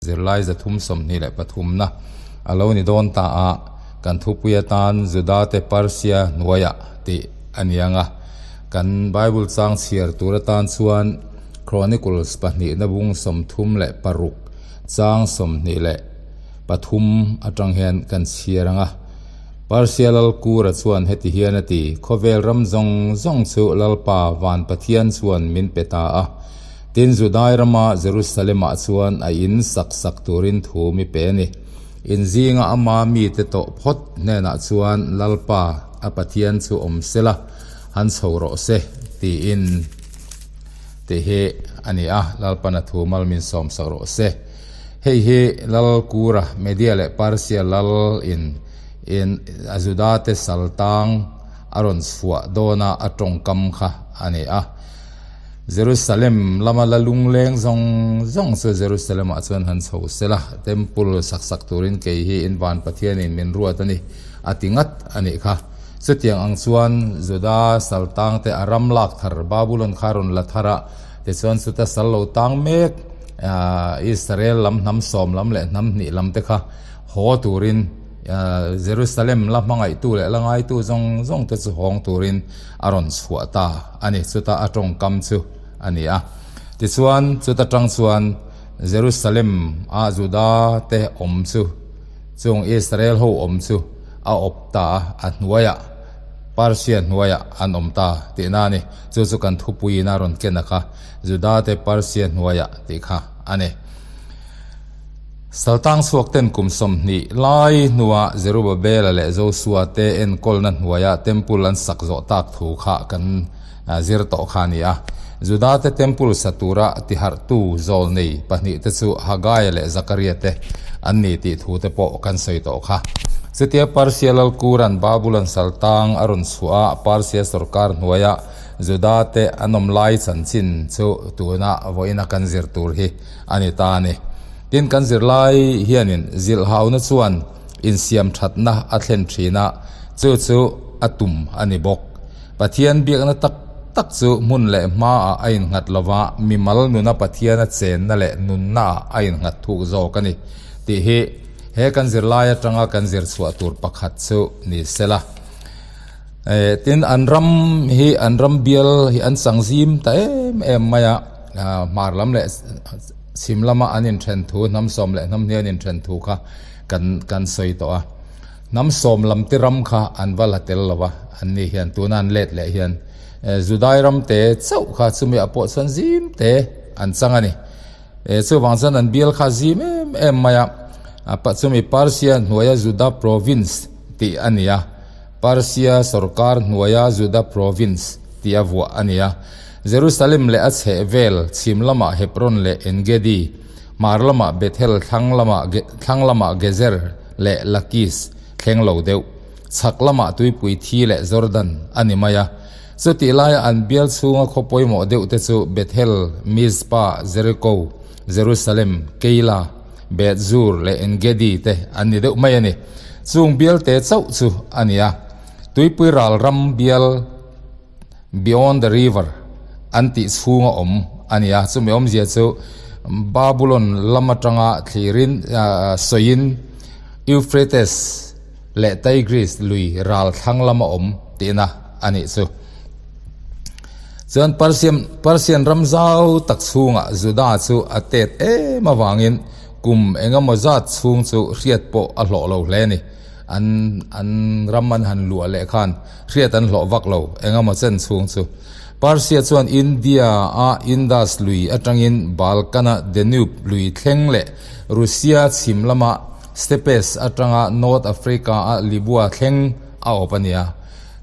Zirlai 323 na a lo ni dawn ta a, kan thupui atan Judate Persia hnuaiah tih a ni ang a. Kan Bible chang chhiar tur atan chuan Chronicles pahnihna bung 36 chang 23 atang hian kan chhiar ang a. Persia lal Kura chuan heti hian a ti, Khawvel ram zawng zawng chu Lalpa van Pathian chuan min pe ta a. Tin, Judai rama Jerusalem-ah chuan a in sak sak turin thu mi pe a ni. In zinga ama mite tawh phawt hnenah chuan Lalpa, a Pathian chu awm se la, han chho rawh se, tiin tih hi a ni a, Lalpan a thu mal min sawm sak rawh se. Hei hi Lal Kura, Media leh Persia lal in in a Judate saltang a rawn chhuah dawna a tawngkam kha a ni a. Jerusalem lama la lungleng zawng zawng chu Jerusalem-ah chuan han chho se la, Temple sak sak turin kei hi in van Pathianin min ruat a ni, a ti ngat a nih kha. Chutiang ang chuan Juda sal tangte a ram lak thar Babulon kha rawn la thar a, tichuan chuta sal lo tang mek Israel lam hnam sawm lam leh hnam hnih lam te kha haw turin Jerusalem la hmangaihtu leh la ngaitu zawng zawng te chu hawng turin a rawn chhuah ta a ni. Chuta a tawngkam chu a ni a. Tichuan, chuta tang chuan Jerusalem a Juda te awm chu, chung Israel ho awm chu a awp ta a, a hnuaiah, Persia hnuaiah an awm ta tihna a ni. Chu chu kan thupuiin a rawn ken a kha, Juda te Persia hnuaiah tih kha a ni. Saltang chhuak ten kum 20 lai hnuah Zerubabela leh Josua te enkawlna hnuaiah Temple an sak zawh tak thu kha kan zir tawh kha a ni a. Juda te Temple sa tura tiharhtu zawl nei pahnih te chu Hagaia leh Zakaria te an ni tih thu te pawh kan sawi tawh kha. Chutia Persia lal Kuran Babulon saltang a rawn chhuah a, Persia sorkar hnuaiah Juda te an awm lai chanchin chu tuna vawiina kan zir tur hi a ni ta a ni. Tin, kan zirlai hianin zilhhauna chuan insiam thatna a thlen thin a, chu chu a tum a ni bawk. Pathian biakna tak tak chu hmun leh hmaah a innghat lo va, mimal nuna Pathiana chenna leh nunnaah a innghat thuk zawk a ni tih hi he kan zirlai atanga kan zir chhuah tur pakhat chu ni sela. Tin, an ram hi an ram bial hi an chang zim ta em em mai a, hmar lam leh chhim lama an inthen thu, hnam sawm leh hnam hnian inthen thu kha kan kan sawi tawh a. Hnam sawm lam te ram kha an va la tel lo va, an ni hian tuna an let leh hian Judai ram te chauh kha chumi ah pawh chuan zim te an chang a ni. Chuvang chuan an bial kha zim em em mai a, chumi Persia hnuaia Juda province tih a ni a. Persia sorkar hnuaia Juda province tia vuah a ni a. Jerusalem leh a chhehvel, chhim lamah Hebron leh En-Gedi, hmar lamah Bethel, thlang lamah thlang lamah Gezer leh Lakis thleng lo deuh, chhak lamah tuipui thi leh Jordan a ni mai a. Chutih laia an bial chhunga khaw pawimawh deuh te chu Bethel, Mizpah, Jericho, Jerusalem, Keilah, Beth-zur leh En-Gedi te an ni deuh mai a ni. Chung bialte chauh chu a ni a, tuipui ral ram bial Beyond the River an tih chhunga awm a ni a. Chumi awmzia chu Babulon lam atanga thlirin sawiin Euphrates leh Tigris lui ral thlang lama awm tihna a nih chu. Chuan Persian Persian ram zau tak chhungah Juda chu a tet em avangin kum engemaw zat chhung chu hriat pawh a hlawh lo hle a ni. An an ram an han luah leh khan hriat an hlawh vak lo engemaw chen chhung chu. Persia chuan India a Indus lui atangin Balkan-a Danube lui thleng leh Russia chhim lama Steppes atanga North Africa-a Libya thleng a awp a nia.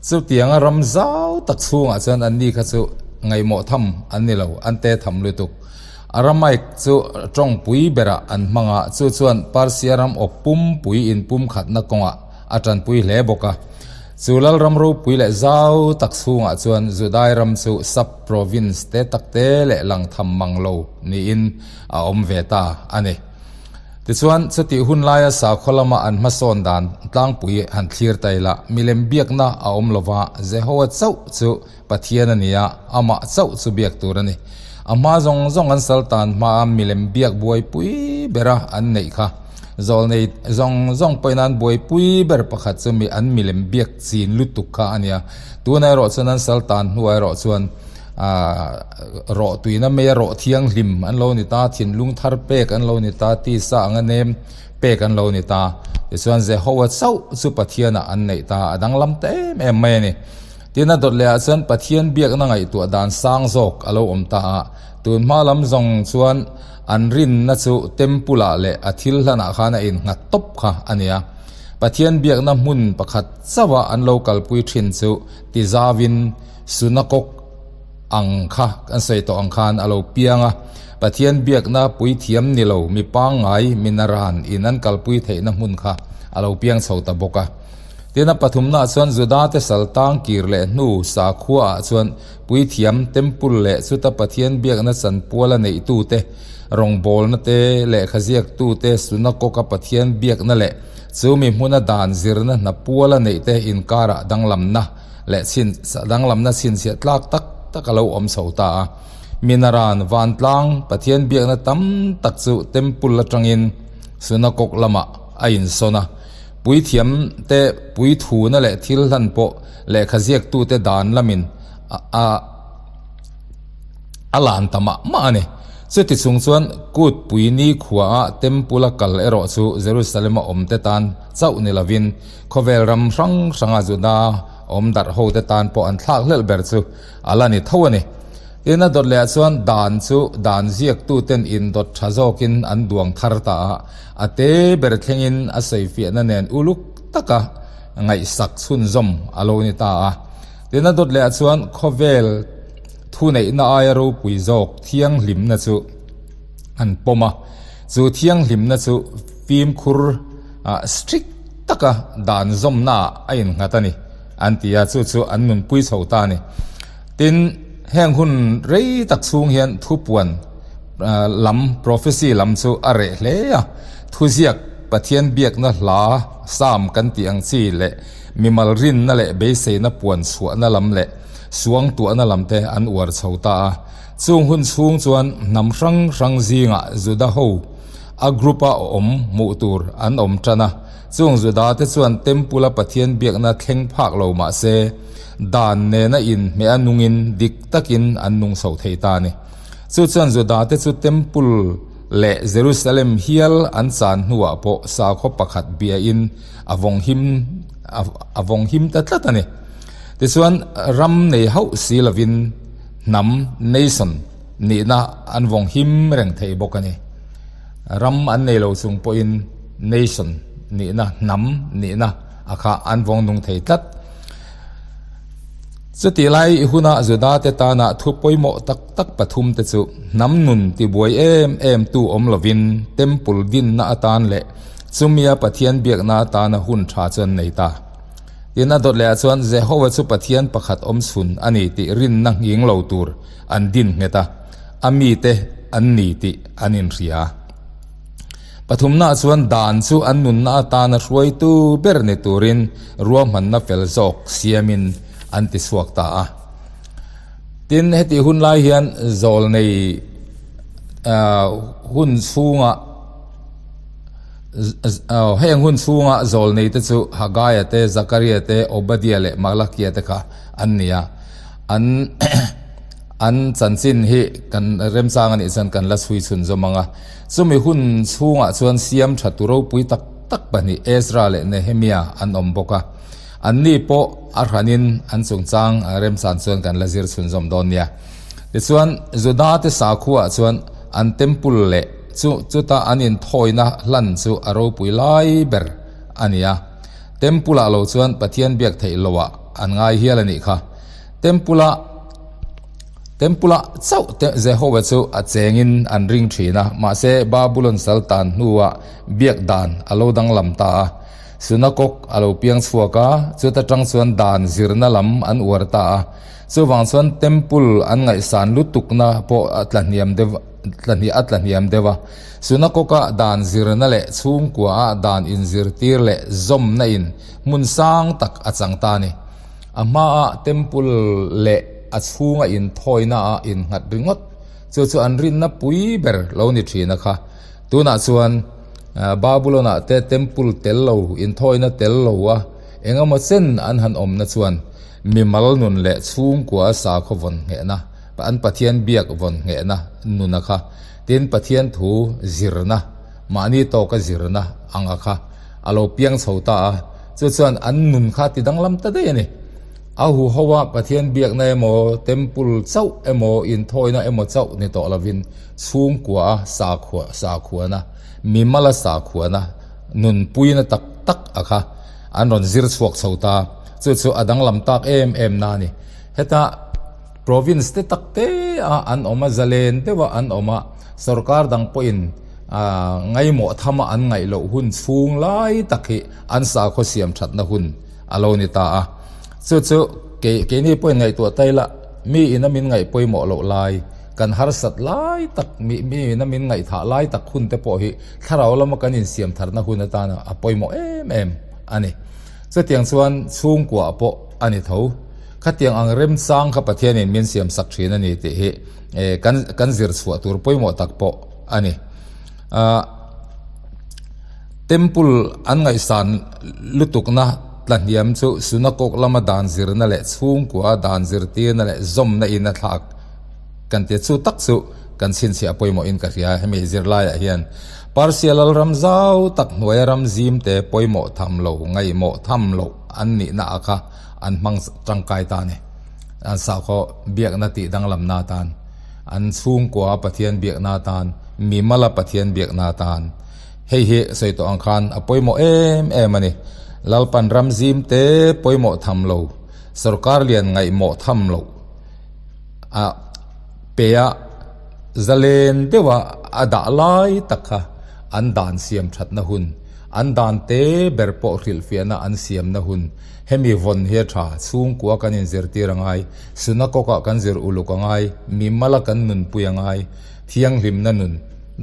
Chutianga ram zau tak chhungah chuan anni kha chu ngaihmawh tham an ni lo, an te tham lutuk. Aramaic chu tawngpui berah an hmang a, chu chuan Persia ram awp pumpui inpumkhatna kawngah a tanpui hle bawk a. Chu lalram ropui leh zau tak chhungah chuan Judai ram chu sub-province te tak te leh lang tham mang lo niin a awm ve ta a ni. Tichuan, chutih hun laia sakhaw lama an hmasawn dan tlangpui han thlir ta ila, milem biakna a awm lo va, Jehovah chauh chu Pathian a ni a, amah chauh chu biak tur a ni. A hma zawng zawng an sal tan hmaa milem biak buaipui bera an neih kha. Zawlnei zawng zawng pawhin an buaipui ber pakhat chu mi an milem biak chin lutuk kha a nia. Tunah erawh chuan an sal tan hnuah erawh chuan aah rawh tuina meia rawh thianghlim an lo ni ta, thinlung thar pek an lo ni ta, tisa anga nem pek an lo ni ta. Tichuan Jehovah chauh chu Pathianah an neih ta, a danglam ta em em mai a ni. Tin a dawt lehah chuan Pathian biakna ngaihtuah dan sang zawk a lo awm ta a, tun hma lam zawng chuan an rinna chu Temple ah leh a thil hlanah khan a innghat tawp kha a nia. Pathian biakna hmun pakhat chauha an lo kalpui thin chu tizauin Sunakok ang kha kan sawi tawh ang khan a lo piang a, Pathian biakna puithiam ni lo mi pangngai minaran in an kalpui theihna hmun kha a lo piang chho ta bawk a. Tin a pathumnaah chuan Judate sal tang kir leh hnu sakhuaah chuan puithiam, temple leh chuta Pathian biakna chanpuala neihtute, rawngbawlna te, lehkha ziaktute, sunagogue-a Pathian biakna leh chumi hmuna dan zirna hna puala neihte inkarah danglamna leh chhin danglamna chhinchhiah tlak tak tak a lo awm chho ta a. Minaran vantlang Pathian biakna tam tak chu temple atangin sunagogue lamah a insawn a. Puithiam te puithuna leh thil hlan pawh lehkha ziaktute dan lamin a a lan ta mah mah a ni. Chuti chung chuan kut pui ni khuaah Temple a kal erawh chu Jerusalem a awmte tan chauh ni lovin khawvel ram hrang hranga Juda awm darh hote tan pawh an thlak hlelh ber chu a la ni tho a ni. Tin a dawt lehah chuan dan chu dan ziaktuten indawt tha zawkin an duang thar ta a. A te ber thlengin a sawifiahna nen uluk taka ngaihsak chhunzawm a lo ni ta a. Tin a dawt lehah chuan khawvel thuneihna aia ropui zawk thianghlimna chu an pawm a. Chu thianghlimna chu fimkhur strict taka dan zawmnaah a innghat a ni an ti a, chu chu an nunpui chho ta a ni. Tin, heng hun rei tak chhung hian thupuan lam, prophecy lam chu a reh hle a. Thuziak, Pathian biakna hla, psalm kan tih ang chi leh mimal rinna leh beiseina puan chhuahna lam leh suangtuahna lam te an uar chho ta a. Chung hun chhung chuan hnam hrang hrang zingah Juda ho a group-a awm hmuh tur an awm tan a. Chung Juda te chuan Temple-a Pathian biakna thleng phak lo mah se, dan nena inhmeh a nungin dik takin an nung chho thei ta a ni. Chu chuan Judate chu Temple leh Jerusalem hial an chan hnuah pawh sakhaw pakhat biain a vawng him a vawng him ta tlat a ni. Tichuan, ram nei hauh si lovin hnam, nation, nihna an vawng him reng thei bawk a ni. Ram an nei lo chung pawhin nation nihna, hnam nihna a kha an vawng nung thei tlat. Chutih lai huna Judate tana thu pawimawh tak tak pathumte chu hnam nun tibuai em em tu awm lovin Temple dinna atan leh chumia Pathian biakna atana hun tha chu an nei ta. Tin, a dawt lehah chuan Jehova chu Pathian pakhat awm chhun a ni tih rinna nghing lo tur an din nghet a, a mite an ni tih an inhria. Pathumnaah chuan dan chu an nunna atana hruaitu ber ni turin ruahmanna fel zawk siamin an ti chhuak ta a. Tin, hetih hun lai hian zawlnei hun chhunga heng hun chhunga zawlnei te chu Hagaia te, Zakaria te, Obadia leh Malakia te kha an ni a. An An chanchin hi kan remchang a nih chuan kan la chhui chhun zawm ang a. Chumi hun chhungah chuan siam tha tu ropui tak tak pahnih Ezra leh Nehemia an awm bawk a. Anni pawh a hranin an chungchang remchan chuan kan la zir chhun zawm dawn nia. Tichuan Juda te sakhuaah chuan an temple leh chu chuta an inthawina hlan chu a ropui lai ber a ni a. Temple ah lo chuan Pathian biak theih loah an ngai hial a nih kha. Temple-a Temple-a chauh te Jehova chu a chengin an ring thin a, mahse Babulon sal tan hnuah biak dan a lo danglam ta a. Sunakok a lo piang chhuak a, chuta tang chuan dan zirna lam an uar ta a. Chuvang chuan Temple an ngaihsan lutukna pawh a tlahniam deuh a tlahniam deuh a. Sunakok-a dan zirna leh chhungkua-a dan inzirtir leh zawmna in hmun sang tak a chang ta a ni. A hmaah temple leh a chhunga inthawina a innghat ringawt. Chu chu an rinna pui ber lo ni thin a kha. Tunah chuan Babulon-ah te temple tel lo, inthawina tel lo a engemaw chen an han awmna chuan mimal nun leh chhungkua sakhaw vawn nghehna, an Pathian biak vawn nghehna nuna kha, tin Pathian thu zirna, mahni tawka zirna anga kha a lo piang chho ta a, chu chuan an nun kha ti danglam ta daih a ni. A huho a Pathian biakna emaw, temple chauh emaw, inthawina emaw chauh ni tawh lovin chhungkua a sakhua sakhuana, mimala sakhuana, nunpuina tak tak a kha an rawn zir chhuak chho ta. Chu chu a danglam tak em em na a ni. Heta province te tak te a an awm a, zalen deuh a an awm a, sorkar dang pawhin ngaimawh tham a an ngaih loh hun chhung lai tak hi an sakhaw siam thatna hun a lo ni ta a. Chu chu kei keini pawhin ngaihtuah ta ila, mi ina min ngaih pawimawh loh lai, kan harsat lai tak, mi mi ina min ngaihthah lai tak hun te pawh hi thlarau lama kan insiam tharna hun atana a pawimawh em em a ni. Chutiang chuan chhungkuah pawh a ni tho. Khatiang ang remchang kha Pathianin min siam sak thin a ni tih hi kan kan zir chhuah tur pawimawh tak pawh a ni. Ahh Temple an ngaihsan lutukna tlahniam chu Sunakawk lama dan zirna leh chhungkua dan zirtirna leh zawmna in a thlak kan tia chu tak chu kan chhinchhiah pawimawhin ka hria hemi zirlaiah hian Persia lal ram zau tak hnuaia ram zim te pawimawh tham lo ngaihmawh tham loh an nihna ah kha an hmang tangkai ta a ni. An sakhaw biakna tih danglamna atan, an chhungkua Pathian biakna atan, mimala Pathian biakna atan. Hei hi sawi tawh ang khan a pawimawh em em a ni. Lalpan ram zim te pawimawh tham lo, sorkar lian ngaihmawh tham lo a pe a, zalen deuha a dah lai tak kha an dan siam thatna hun, an dan te ber pawh hrilhfiahna an siamna hun, hemi vawn hi a tha, chhungkua kan inzirtir a ngai, sunakawkah kan zir uluk a ngai, mimala kan nunpui a ngai, thianghlimna nun.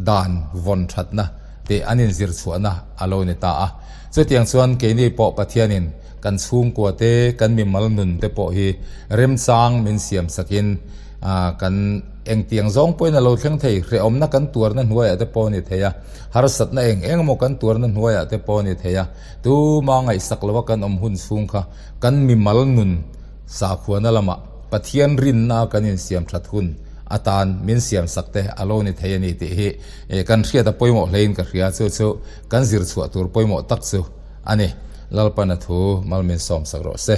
Dan vawn thatna tih an inzir chhuahna a lo ni ta a. Chutiang chuan keini pawh Pathianin kan chhungkua te, kan mimal nun te pawh hi remchang min siam sakin kan engtiang zawng pawhin a lo thleng thei. Hrehawmna kan tuarna hnuaiah te pawh a ni thei a, harsatna eng eng emaw kan tuarna hnuaiah te pawh a ni thei a. Tuma ngaihsak lova kan awm hun chhung kha kan mimal nun Sakhuana lamah Pathian rinna kan insiam that hun atan min siam sak te a lo ni thei a ni tih hi kan hriat a pawimawh hlein ka hria. Chu chu kan zir chhuah tur pawimawh tak chu a ni. Lalpana thu mal min sawm sak rawh se.